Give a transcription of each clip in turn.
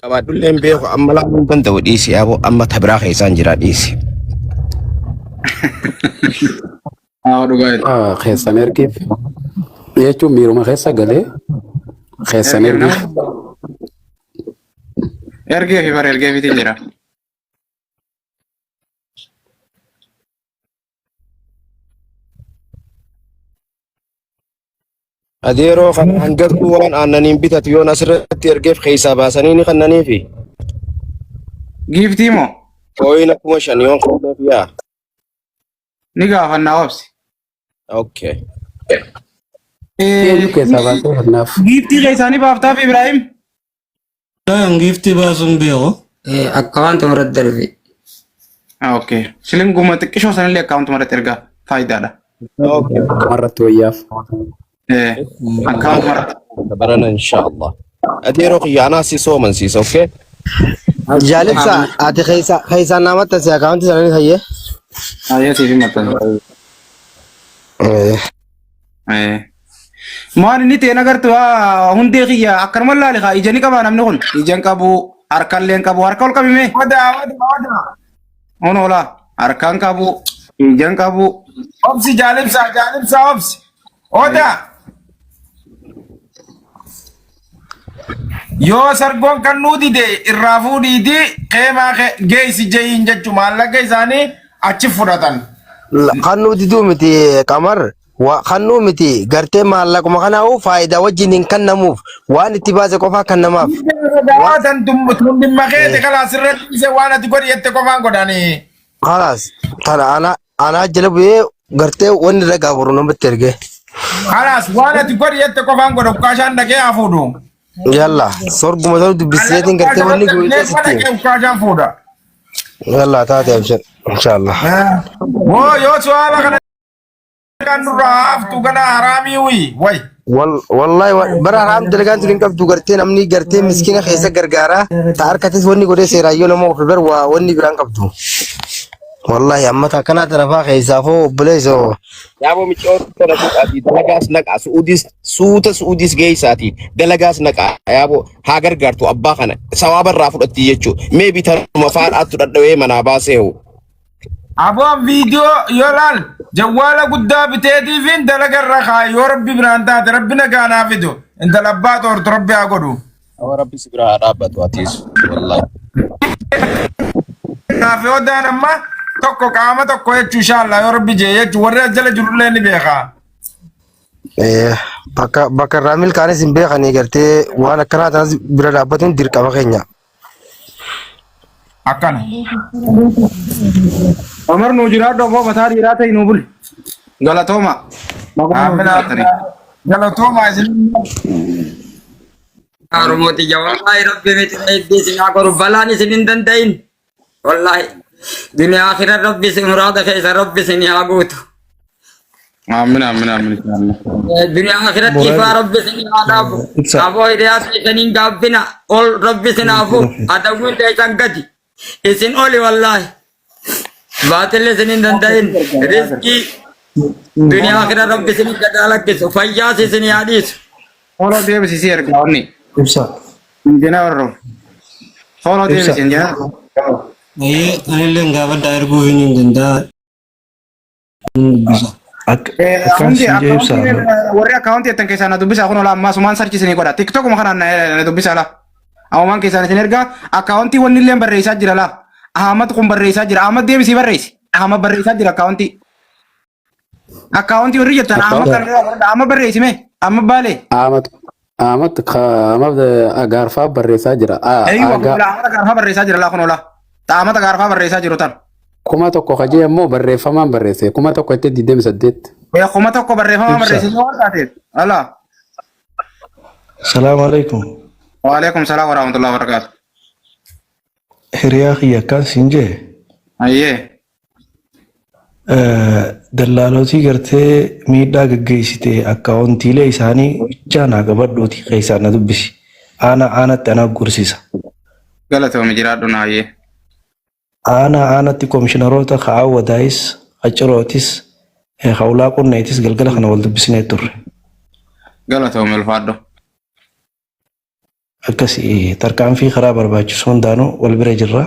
Qabaadhullee hin beeku amma laaluu hin danda'u dhiisi yaaboo amma tabiraa keessaan jira dhiisi. Haa dhugaa jedhe. Ah, keessan ergiif jechuun miiruma keessa galee keessan Ergeef ergiif. nama. Ergeefi bara ergeefiitiin jira. Adeeroo kan hangartuu waan aannaniin bitatu yoon asirratti ergeef keessaa baasanii ni kannaniifi. Giiftii moo? Kooyina 5,000 yoon kenneef yaa. Ni gaafannaa obsi. Okay. Eenyu keessaa baasee kennaaf? Giiftii keessaa ni baaftaaf Ibrahim? Kan giiftii baasuun beeku. Akkaawwanti irratti darbe. Okay. Shilinguma xiqqishoo sanillee akkaawuntuma irratti ergaa faayidaadha. Okay. Akkamarratti wayyaaf. Akkaawuntuma irratti. Barana inshallah. Adeeroo kiyya anaa si soomansiisa okay? Jaalibsa ati keessa keessaan naa maxxansi akaawuntii sananii hayyee. Ayyee siif hin maxxansu. Maan inni ta'e nagartu hundee kiyya akkanuma laali kaa ija ni qabaa namni kun ija hin qabu harkallee hin qabu harka ol qabime. Odaa odaa odaa. Kun oolaa harka hin qabu ija hin qabu. Obsi jaalibsaa jaalibsaa obsi. Odaa. Yoo sargoon kan nuu dide irraa fuudhiiti keemaa geessi jehiin jechu maallaqa isaanii achi fudhatan. Kan nuu diduu miti qamar kan nuu miti gartee maallaquma kanaa'uu faayidaa wajjin hin kennamuuf waan itti baase qofaa kan namaaf. Daawwatan tun dhimma keeti kalaas irratti dhiise waan ati godhi jette qofaan godhanii. Kalaas tana ana anaa jala bu'ee gartee wanni irra gaafaru namatti ergee. Kalaas waan ati godhi jette qofaan godha ukkaashaan dhaqee haa fuudhu. Yalla sorguma sana dubbiseetiin gartee wanni gootee sitti. Dhaqee ukkaashaan fuudha. Yalla taate abshir inshallah. Woo yoo su'aala kana kan nurraa haftu gana haraamii wuyi way. Wallahi bara haraam dalagaan tun hin qabdu gartee namni gartee miskiina keessa gargaaraa ta harkatis wanni godhee seeraayyoo nama ofi bar waa wanni biraan qabdu. Wallahi amma ta akkanaa tarafaa keessaafoo obboleessoo. Yaaboo micciyoon tana fuudhaatii dalagaas naqaa su'uudis suuta su'uudis geessaatii dalagaas naqaa yaaboo haa gargaartu abbaa kana sawaaba irraa fudhatti jechuu mee bitanuma faadhaattu dhadhawee manaa baasee hoo. Aboon viidiyoo yoo laal jawwaala guddaa biteetiifiin dalaga irra kaa'e yoo rabbi biraan taate rabbi nagaa naa fidu intala abbaa xoortu rabbi haa godhu. Awa rabbi si bira haa dhaabbatu atiis wallahi. Naaf yoo daan amma tokko qaama tokko jechuu inshallah yoo rabbi jee jechuu warri as jala jirullee ni beeka. Bakka bakka irraa milkaanis hin beekanii gartee waan akkanaa tanas bira dhaabbatuun dirqama keenya. Akkana. Omar nuu jiraadhu abboo mataa dhiiraa ta'e nuu buli. Galatooma. Maqaa nuu Amiin jiraattanii. Galatoomaa isin. Oromooti ija wallaahi rabbi miti hedduu isin haa godhu balaan isin hin danda'in. Wallaahi duniyaa akhiraa rabbi isin muraada keessa rabbi isin haa guutu. Aamin aamin aamin inshallah. Duniyaa akhiratti ifaa rabbi isin haa dhaabu. Ibsa. Aboo hiriyaa keessaniin gaabbina ol rabbi isin haa fuudhu. Adawwiin teessan gadi. Isin oli wallaahi. Baatilli isin hin danda'in. Rizqii duniyaa akhiraa rabbi isin gad haa lakkisu. Fayyaas isin haa dhiisu. Fooloo deebisi si ergaa onni. Ibsa. Injina warro. Fooloo Ibsa. deebisi injina. Ayyee anillee gaafadhaa erguuf hin danda'a. Hin dubbisa. Akka akkaan Hundi siin jee ibsa. akkaawuntii warri akkaawuntii jettan keessaa na dubbisaa kun ola ammaa sumaan sarchi isinii godha. Tiktokuma kanaan na dubbisaa laa. Ammumaan keessaan isin ergaa akkaawuntii wanni illee barreessaa jira laa. Ahmad kun barreessaa jira. Ahmad deebisii barreessi. Ahmad barreessaa jira akkaawuntii. Akkaawuntii warri jettan Ahmad kan Ahmad barreessi mee. Ahmad baalee. Ahmad Ahmad Ahmad Agaarfaa barreessaa jira. Eeyyuu Agaa Ahmad Agaarfaa barreessaa jira laa kun ola. Ahmad Agaarfaa barreessaa jiru tan. 1000 kajee immoo barreeffamaan barreesse 1028. 1000 barreeffamaan Ibsa. barreesse waan taateef. Alaa. Salaamu alaikum. Waalaikum salaam warahmatullahi wabarakatuh. Hiriyaa kiyya akkaan siin jee Ayyee. Dallaalotii gartee miidhaa gaggeessite akkaawontiilee isaanii bichaa naa qabadhuuti keessaan na dubbisi. Aanaa aanatti anaa gursisa. Galatoomi jiraadhu naayyee. Aanaa aanatti komishinaroota ka Awwadaayis, ka Cirootis, ka Ulaa Qunneetis galgala kana wal dubbisnee turre. Galatoomi ulfaadhu. Akkasi tarkaanfii karaa barbaachisu hundaanuu wal bira jirra.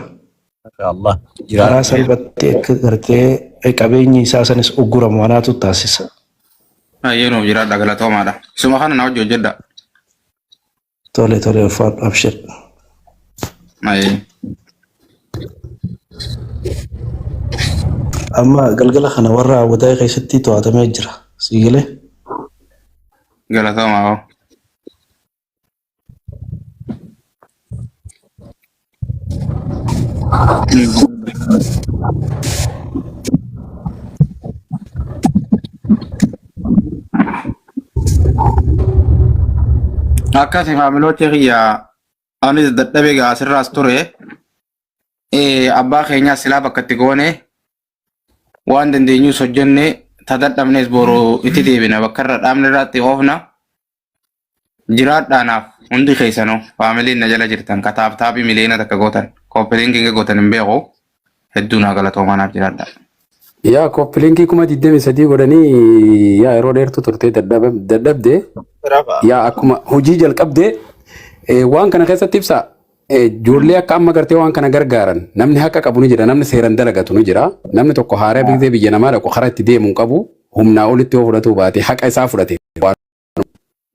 Allah. Karaa Jiraadhu. salphatti akka gartee qabeenyi isaa sanis ugguramu anaatu taasisa. Ayyee nuuf jiraadha galatoomaadha. Isuma kana na hojii hojjedha. Tole tole ulfaadhu abshir. Ayyee. Amma galgala kana warra hawwataa keessatti to'atamee jira. Siigalee. Galatoomaa hoo. Akkasi faamiloota kiyya anis dadhabee gaa asirraas ture. Abbaa keenyaa silaa bakka itti goone waan dandeenyus hojjenne ta dadhabnes boru itti deebina bakka irra dhaabne irratti oofna. Jiraadhaanaaf hundi keessanuu faamiliin na jala jirtan kataaf taaphii miliyoona takka gootan kooppiliinkiin gootan hin beeku hedduu naa galatoomaa naaf jiraadha. Yaa kooppiliinkii 23,000 godhanii yaa yeroo dheertuu turtee dadhabde yaa akkuma hojii jalqabde waan kana keessatti ibsa ijoollee akka amma gartee waan kana gargaaran namni haqa qabu ni jira namni seeran dalagatu ni jira namni tokko haaraa biqiltee biyya namaa dhaqu karaa itti deemu hin qabu humnaa olitti yoo fudhatuu baate haqa isaa fudhate waan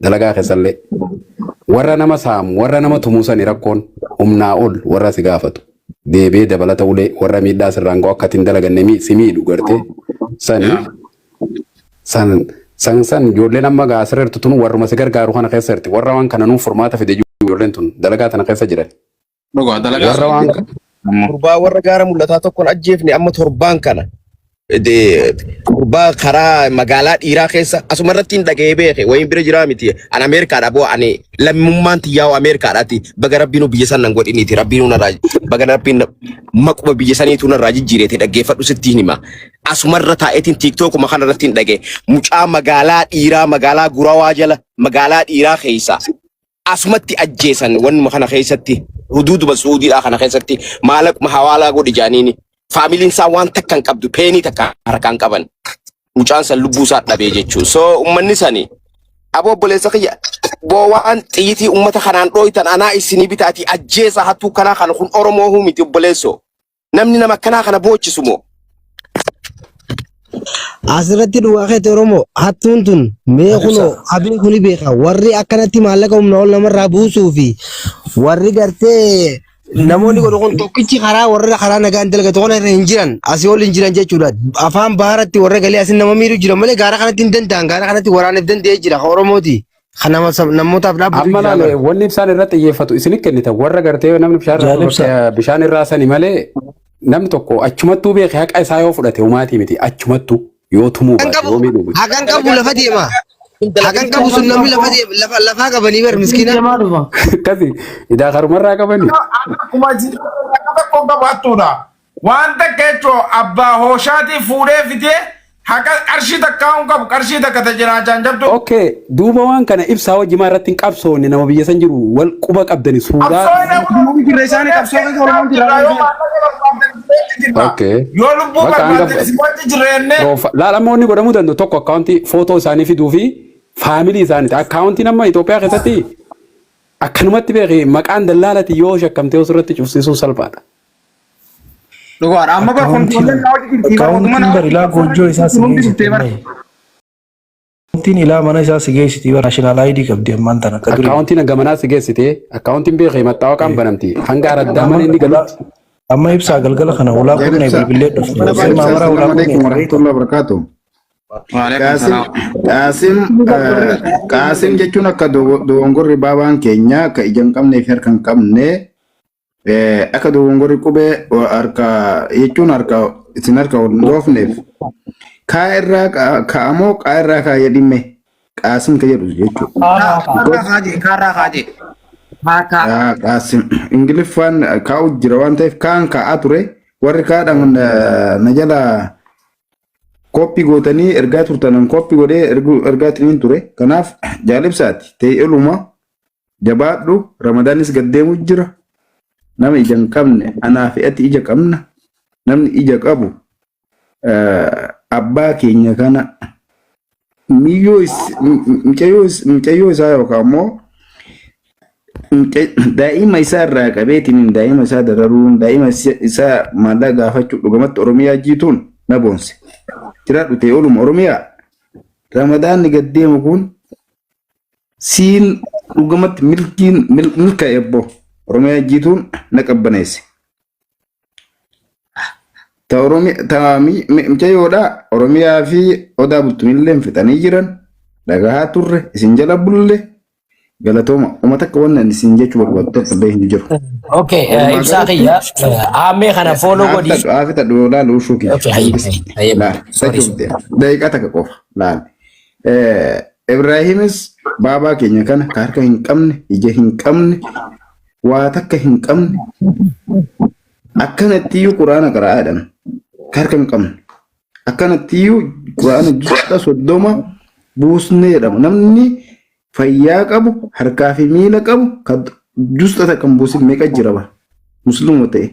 dalagaa keessallee warra nama saamu warra nama tumuu sani rakkoon humnaa ol warra si gaafatu deebi'ee dabalata ulee warra miidhaa sirraan ga'u akka ittiin dalaganne si miidhu gartee sani san san san ijoolleen amma gaa asirra jirtu tun warruma si gargaaru kana keessa jirti warra waan kana nuuf furmaata fide ijoolleen tun dalagaa tana keessa jiran Dhugaa dalagaa warra waan ammoo. Gurbaa warra gaara mul'ataa tokkoon ajjeefne amma torbaan kana. Gurbaa karaa magaalaa dhiiraa keessa asuma irratti hin dhaga'ee beeke wayiin bira jiraa miti. Ani Ameerikaadha boo ani lammummaan tiyyaa'u Ameerikaadhaati. Baga rabbiin biyya san nan godhiniiti rabbiin narraa baga rabbiin maquma biyya saniitu narraa jijjiireeti dhaggeeffadhu sitti hin hima. Asumarra taa'eetiin tiiktookuma kana irratti hin dhaga'e. Mucaa magaalaa dhiiraa magaalaa gurawaa jala magaalaa dhiiraa keessa asumatti ajjeesan wannuma kana keessatti huduuduma suudiidhaa kana keessatti maalaquma hawaalaa godhi jaaniini faamiliin isaa waan takka hin qabdu peenii takka harkaan qaban mucaan san lubbuu isaa dhabee jechuun so ummanni sani aboo obboleessa kiyya boo waan xiyyitii ummata kanaan dhooytan anaa isinii bitaatii ajjeesa hattuu kanaa kana kun Oromoo huu miti obboleessoo namni nama akkanaa kana boochisu moo Asirratti dhugaa keeti Oromoo hattuun tun mee kunoo abiin kuni beeka warri akkanatti maallaqa humna ol namarraa buusuu fi warri gartee namoonni godhu kun tokkichi karaa warra karaa nagaan dalagatu kana irra hin jiran asii ol hin jiran jechuudha. Afaan baaratti warra galee asii nama miidhu jira malee gaara kanatti hin danda'an gaara kanatti waraaniif danda'ee jira kan Oromooti. Kan nama namootaaf dhaabbatu Amma jira laale bara. wanni ibsaan irratti xiyyeeffatu isinit kennita warra gartee namni bishaan irraa Jaalibsa. bishaan irraa sani malee namni tokko achumattuu beeke haqa isaa yoo fudhate humaatii miti achumattuu yoo tumuu Hakan baate qabu yoo miidhuu baate. hakan qabu lafa deema. Hakan qabu sun namni lafa deema lafa lafaa qabanii bar miskiina. Deemaa dhufa. Akkasi idaa karumarraa qabani. Akkuma tokko qabaattuudha. Waan takka jechuun abbaa hooshaatii fuudhee fidee haqa qarshii takkaa hin qabu qarshii takka ta jiraachaan jabdu. Okay, duuba waan kana ibsaa wajji maa irratti hin qabsoonne nama biyya san jiru wal quba qabdani suuraa. Oromoon jirra isaanii qabsoo keessa Oromoon jira. Yoo maallaqa barbaaddan jirra. Okay. Yoo lubbuu Bakka hanga barbaaddan si wajji jirreenne. Laala amma wanni godhamuu danda'u tokko akkaawuntii footoo isaanii fiduu fi faamilii isaaniiti. Akkaawuntiin amma Itoophiyaa keessatti akkanumatti beeki maqaan dallaalati yoo shakkamtee osirratti cufsiisuun salphaadha. Dhugaadha. Amma bar kun ijoolleen naa hojii jirti. Bar mootummaa Akkaawuntiin naa bar ilaa goojjoo isaa si hundi geessiti jirtee bar. malee. Akkaawuntiin ilaa mana isaa si geessiti bar naashinaal ID qabdi ammaan tana akka durii. Akkaawuntiin hanga manaa si geessite akkaawuntiin beekee maxxaawaqaan banamti hanga araddaa Amma mana inni galutti. amma ibsaa galgala kana ulaa Jaalibsa. kunnee bilbilee dhufne. Jaalibsa. Osoo maamaraa Assalamu ulaa kunnee alaikum warahmatullahi wabarakatuh. Waalaikum Qaasim salaam. Qaasim Qaasim jechuun akka dogongorri baabaan keenya akka ija hin qabnee fi harka hin qabne akka dogongorri qubee harka jechuun harka isin harka ol hin dhoofneef kaa irraa ka'amoo qaa irraa kaa jedhime Qaasim ka jedhu jechuudha. Kaarraa kaajee kaarraa kaajee. Haakaa. Qaasim Ingiliffaan kaa'u jira waan ta'eef kaan kaa'aa ture warri kaadhaan na jala koppii gootanii ergaa turtanan koppii godhee ergaa tiniin ture. Kanaaf jaalibsaati ta'e eluma jabaadhu ramadaanis gad deemu jira. Nama ija hin qabne anaa fi ati ija qabna. Namni ija qabu abbaa keenya kana miyyoo mucayyoo isaa yookaan immoo Daa'ima isaa irraa qabeetiin daa'ima isaa dararuun daa'ima isaa maallaqa gaafachuu dhugamatti Oromiyaa jiituun na boonse. Jiraadhu ta'e ooluma Oromiyaa. Ramadaanni gad deemu kun siin dhugamatti milkiin milkaa'e obbo Oromiyaa jiituun na qabbaneesse. Ta Oromiyaa ta mucayyoodha Oromiyaa fi Odaa Bultumillee fixanii jiran dhagahaa turre isin jala bulle galatooma uummata akka wannan isin jechuu barbaadu tokko illee hin jiru. Okay, Walumaa ibsaa galatti kiyya aammee kana follow godhi. haa fixadhu laal ushuu kiyya. Okay, hayyee hayyee. Laal Sorry. sachuuf deema. Daqiiqaa takka qofa laal. Ibraahimis baabaa keenya kana ka harka hin qabne ija hin qabne waa takka hin qabne akkanatti iyyuu quraana qara'aa jedhan ka harka hin qabne akkanatti iyyuu quraana juz'a 30 buusnee jedhama namni fayyaa qabu harkaa fi miila qabu ka juz'a takka hin buusin meeqa jira ba musliima ta'e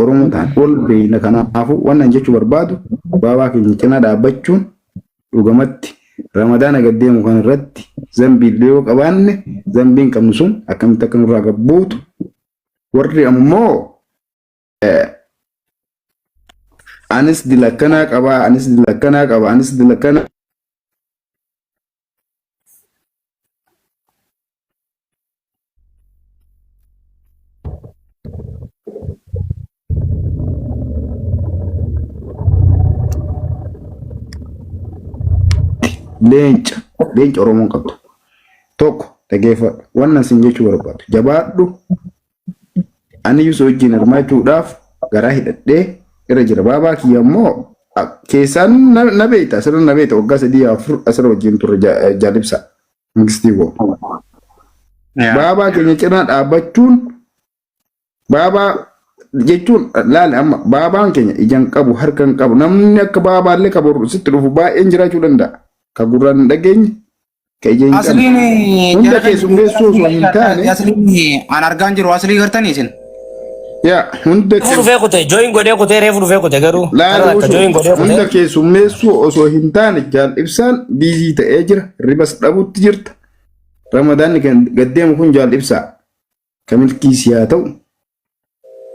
Oromoo ta'an ol beeyna kanaafuu wannan jechuu barbaadu baabaa keenya cinaa dhaabbachuun dhugamatti ramadaana gad deemu kan irratti zambii illee yoo qabaanne zambiin qabnu sun akkamitti akka nurraa gabbuutu warri ammoo anis dila akkanaa qabaa anis dila akkanaa qaba anis dila akkanaa Leenca leenca Oromoon qabdu tokko dhageeffadhu wannan sin jechuu barbaadu jabaadhu ani si wajjin hirmaachuudhaaf garaa hidhadhee irra jira baabaa kiyya immoo keessaan na beekta asirra na beekta waggaa 3 4 asirra wajjin turre jaalibsa mangistii koo. Baabaa keenya cinaa dhaabbachuun baabaa jechuun laali amma baabaan keenya ija hin qabu harka hin qabu namni akka baabaallee ka boru sitti dhufu baay'een jiraachuu danda'a. Ka gurraan hin dhageenye ka ija hin qabne. Asliin Hunda jara keenya keessummeessuu osoo hin taane asliin an argaan jiru aslii gartanii isin. yaa hunda Reefu dhufee kute join godhee kutee reefu dhufee kute garuu karaa laalu akka join godhee hunda kutee. keessummeessuu osoo hin taane jaal ibsaan biizii ta'ee jira ribas dhabutti jirta. Ramadaanni kan gaddeemu kun jaal ibsaa. Ka milkii si haa ta'u,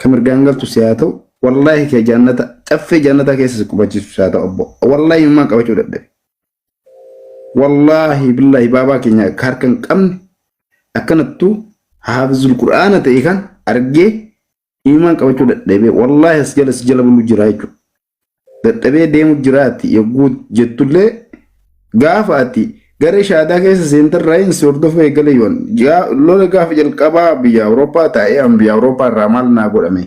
ka mirgaan galtu si haa ta'u, wallaahi kee jannata caffee jannataa keessa si qubachiisu si haa ta'u obbo. Wallaahi imimmaan qabachuu dadhabe. Wallaahi billaahi baabaa keenya akka harka hin qabne akkanattuu haafizul qur'aana ta'e kan argee imimmaan qabachuu dadhabe wallaahi as jala si jala bulu jira jechuudha. Dadhabee deemu jiraati yogguu jettullee gaafa ati gara shaadaa keessa seentarraa hin si hordofuu eegale yoon lola gaafa jalqabaa biyya Awurooppaa taa'ee an biyya Awurooppaa irraa maal naa godhame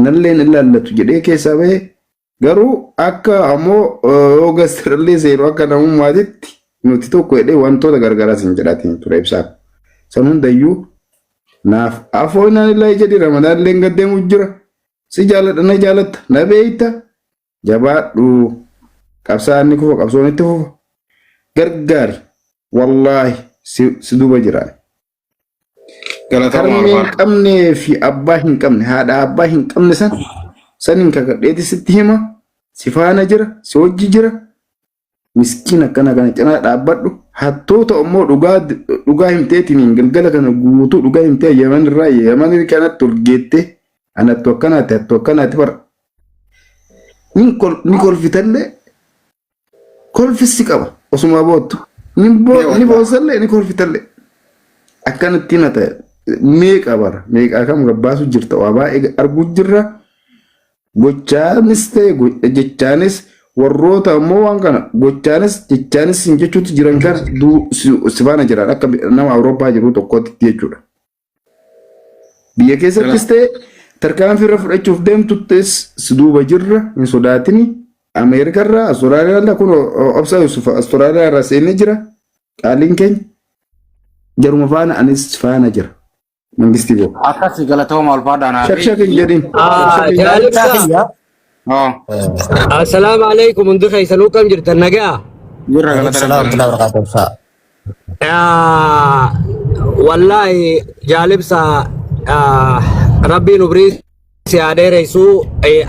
nalleen ilaallatu jedhee keessaa bahee garuu akka ammoo yoo gastirallee seenu akka namummaatitti nuti tokko jedhee wantoota gargaraas hin jedhaatiin ture ibsaa. San hundayyuu naaf afoo inaan illaa jedhi ramadaan illee gaddeemu jira. Si jaaladha na jaalatta na beeyta jabaadhu qabsaa'aan ni kufa qabsoon itti fufa gargaari wallaahi si duuba jiraan. Galatooma Harmee hin ulfaadha. qabnee fi abbaa hin qabne haadha abbaa hin qabne san saniin kakadheeti sitti hima si faana jira si wajji jira miskiin akkana kana cinaa dhaabbadhu hattoota immoo dhugaa dhugaa himteetiin galgala kana guutuu dhugaa himtee yaman irraa yaman kanatti ol geettee anattu akkanaati hattu akkanaati bara ni kolfitallee kolfissi qaba osuma boottu ni boossallee ni kolfitallee akkanatti na ta'e meeqa bara meeqa kam gabbaasu jirta waa baay'ee arguu jirra Gochaanis ta'e jechaanis warroota ammoo waan kana gochaanis jechaanis hin jechuutti jiran kana si faana jiran akka nama Awurooppaa jiru tokkootti jechuudha. Biyya keessattis ta'e tarkaanfii irra fudhachuuf deemtuttis si duuba jirra hin sodaatini. Ameerikarraa Awustiraaliyaarraa kun obsa Yusuf Awustiraaliyaarraa seenee jira qaaliin keenya jaruma faana anis faana jira. Mangistii koo. Akkasi galatooma ulfaadhaan haa Shak shak hin jedhin. Shak shak hin Jaal jedhin. ibsaa kiyya. Oh. Assalaamu alaikum hundi keessanuu kam jirtan nagaa? Jirra galata Salaam rabbi. warahmatullahi wabarakatuh. Ibsaa. Wallaahi jaalibsa rabbiin umrii si haa dheeressu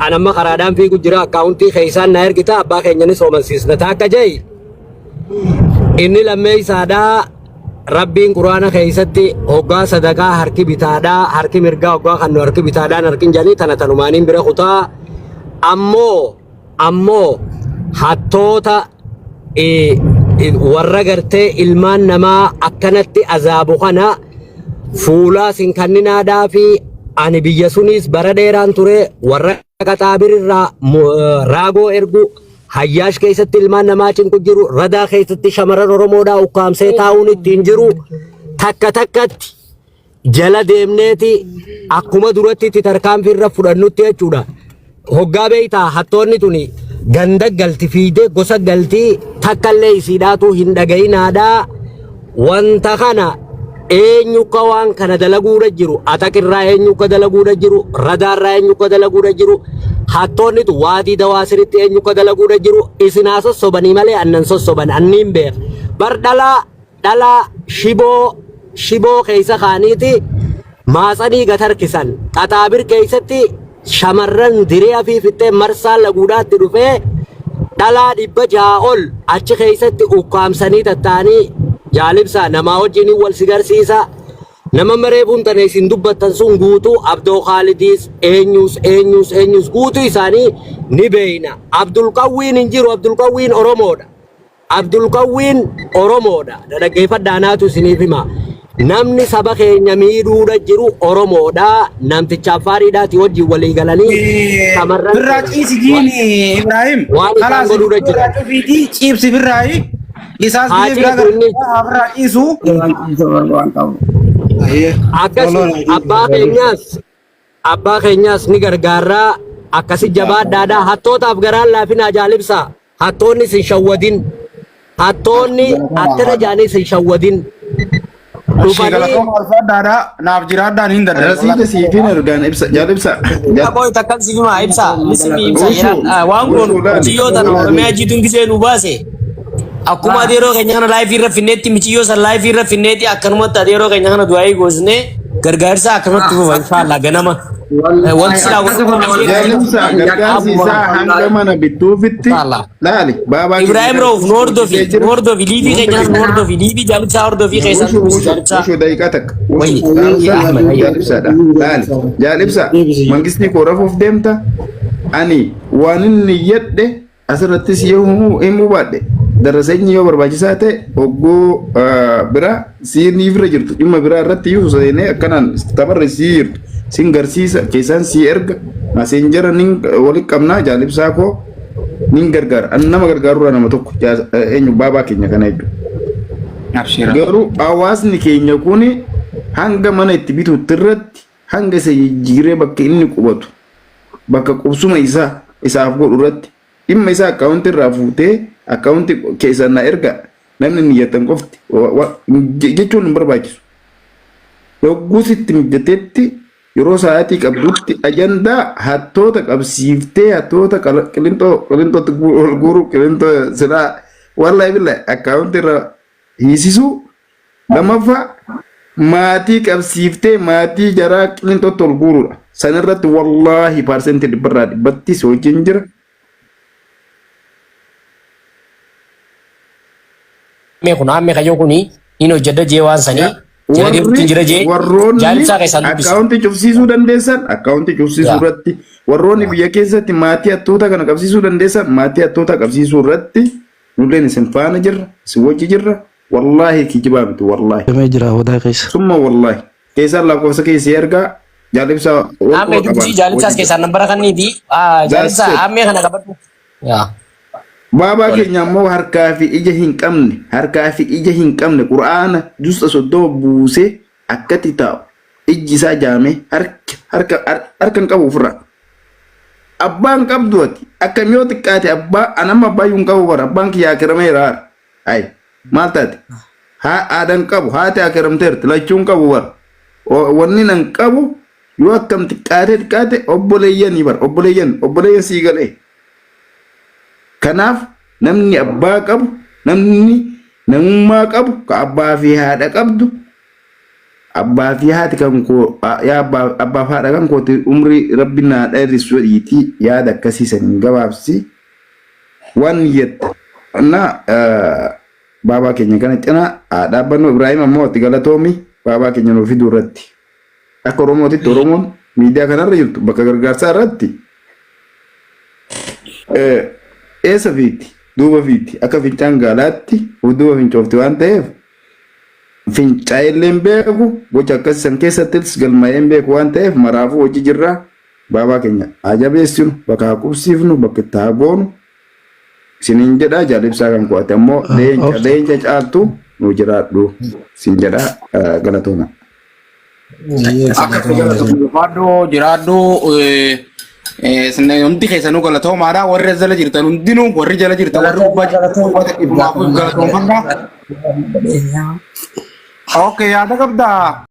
an amma karaadhaan fiigu jira akkaawuntii keessaan na ergita abbaa keenya ni soomansiisna taakka jee inni lammeessaadhaa Rabbiin Quraana keessatti hoggaa sadaqaa harki bitaadhaa harki mirgaa hoggaa kannu harki bitaadhaan harki hin jedhanii tana tanumaaniin bira kutaa. Ammoo ammoo hattoota warra gartee ilmaan namaa akkanatti azaabu kana fuulaa sin kanninaadhaa fi ani biyya sunis bara dheeraan ture warra qaxaabir irraa raagoo ergu hayyaash keessatti ilmaan namaa cinqu jiru radaa keessatti shamarran Oromoodhaa ukkaamsee taa'uun ittiin jiru takka takkatti jala deemneeti akkuma duratti itti tarkaanfii irra fudhannutti jechuudha. Hoggaa beektaa hattoonni tuni ganda galti fiidee gosa galtii takkallee isiidhaatu hin dhaga'inaadhaa. Wanta kana eenyu ka waan kana dalaguudha jiru ataqirraa eenyu ka dalaguudha jiru radaarraa eenyu ka dalaguudha jiru hattoonni tu waadii dawaasiritti eenyu ka dalaguudha jiru isin haa sossobanii malee annan sossoban anniin beeka. Bar dhalaa dhalaa shiboo shiboo keessa kaaniiti maatsanii gad harkisan qaxaabir keessatti shamarran diree fi fixxee marsaa laguudhaatti dhufee dhalaa 600 ol achi keessatti ukkaamsanii tattaanii jaalibsaa namaa wajjin wal si garsiisa. Nama maree buntane isin dubbattan sun guutuu Abdoo Khaalidiis eenyus eenyus eenyus guutuu isaanii ni beeyna. Abdulqawwiin hin jiru. Abdulqawwiin Oromoodha. Abdulqawwiin Oromoodha. Dhaggeeffadhaa naatu isiniif hima. Namni saba keenya miidhuudha jiru Oromoodha. Namticha Affaariidhaati wajjin walii galanii shamarran Firraa ciisi jiini Ibrahim. waan isaan Kalaas godhuudha firraa jiran. cufiitii ciibsi firraayi. Isaas Haa biyya biraa ciisu inni. gara firraa ciisu. Akkasi abbaa keenyaas ni gargaarraa akkasi jabaadhaadha. Hattootaaf garaan laafinaa jaalibsaa. Hattoonni sin shawwadin. Hattoonni akkana jaanii sin shawwadin. Ishee Dhufanii galatooma alfaadhaadha naaf jiraadhaan hin dadhabe. Rasiida siifin ergaan ibsa jaal ibsa. Qoy takkan siif himaa ibsa nisimi ibsa Ushuu waan kun ushuu laali muciyyoo tana laali. Oromiyaa jiituun gisee nu baase akkuma ati yeroo keenya kana live irra finneetti muciyyoo san live irra finneetti akkanumatti ati yeroo keenya kana du'aayii goosnee gargaarsa akkanumatti fufa inshaallah ganama wanti silaa Jaal ibsa gargaarsi isaa hanga mana bittuufitti Inshallah. laali baabaa keenya Ibrahim kana Rauf nu hordofi hojjetee nu jira. hordofi live Nu keenya hunda kana nu hordofi live jaalibsaa hordofi keessaan Ushuu dubbisi ushuu jaalibsaa. ushuu daqiiqaa takka Wayi ushuu dhaamsa Ahmed hayya. jaal ibsaadha laali jaal ibsa mangistii koo rafuuf deemta ani waan inni yedhe asirrattis yoo himuu baadhe daraseenyi yoo barbaachisaa ta'e hogguu bira siin bira jirtu dhimma biraa irratti iyyuu seenee akkanaan tabarre sii jirtu sin garsiisa keessaan sii erga Messengera nin walitti qabnaa jaal ibsaa koo nin gargaara ani nama gargaarurraa nama tokko eenyu baabaa keenya kana jechuudha. Abshira. Garuu hawaasni keenya kun hanga mana itti bituutti irratti hanga isa jijjiiree bakka inni qubatu bakka qubsuma isaa isaaf godhu irratti dhimma isaa akkaawuntii irraa fuutee akkaawuntii keessan na erga namni niyyattan qofti jechuun hin barbaachisu. Yogguus itti mijatetti yeroo sa'aatii qabdutti ajandaa hattoota qabsiiftee hattoota qilintoo qilintootti ol guuruu qilintoo silaa wallahi billahi akkaawuntii irraa hiisisuu lammaffaa maatii qabsiiftee maatii jaraa qilintootti ol guuruudha. San irratti wallaahi 100% si wajjin jira. Mee kun ammee kayyoo kuni hin hojjedha jee waan sanii jala deemuutti Warri jira jee warroonni jaalibsaa keessaan dubbisi. akkaawuntii cufsiisuu dandeessan akkaawuntii cufsiisuu irratti warroonni biyya keessatti maatii hattoota kana qabsiisuu dandeessan maatii hattoota qabsiisuu irratti nulleen isin faana jirra isin wajji jirra wallaahi kijibaa miti wallaahi. Damee jira wadaa keessa. Summa wallaahi keessaan lakkoofsa keessi ergaa jaalibsaa wal Ammee quba dubbisi qabaan jaalibsaas wajji keessaan jira. nambara kanniiti. That's Jaalibsaa it. ammee kana qabadhu. Yaa. Baabaa keenya ammoo harkaa fi ija hin qabne harkaa fi ija hin qabne qura'aana juusta 30 buusee akkatti taa'u ijji isaa jaamee harka harka harka hin qabu ofirraa. Abbaan qabdu ati akkam yoo xiqqaate abbaa anamma abbaayyuu hin qabu bara abbaan kiyya akirameera haara. Ay maal taate haa haadha hin qabu haati akiramteerti lachuu hin qabu bara. Wanni nan qabu yoo akkam xiqqaate xiqqaate obboleeyyanii bara obboleeyyan obboleeyyan sii galee. Kanaaf namni abbaa qabu namni namummaa qabu ka abbaa fi haadha qabdu abbaa fi haati kan koo yaa abbaa abbaa fi haadha kan kooti umrii rabbi naa dheeressu jedhiitii yaada akkasii saniin gabaabsi waan jette na Baabaa keenya kana cina haa dhaabbannu. Ibraahim ammoo itti galatoomi baabaa keenya nuu fiduu irratti. Akka Oromootitti Oromoon miidiyaa kanarra jirtu bakka gargaarsaa irratti eessa fiitti duuba fiitti akka fincaan gaalaatti duuba fincoofti waan ta'eef fincaa'ee illee hin beeku gocha akkasii san keessattis galmaa'ee hin beeku waan ta'eef maraafuu hojii jirra baabaa keenya haa jabeessinu bakka haa qubsiifnu bakka itti haa goonu isiniin jedha jaalibsaa kan qo'ate ammoo leenca leenca caaltu nu jiraadhu isin jedha galatooma. Akka itti galatoomfadhu jiraadhu hundi keessanuu galatoomaadha. Warri as jala jirtan hundinuu warri jala jirtan warri gubbaa jirtan galatoomfadha. Okay, yaada qabdaa.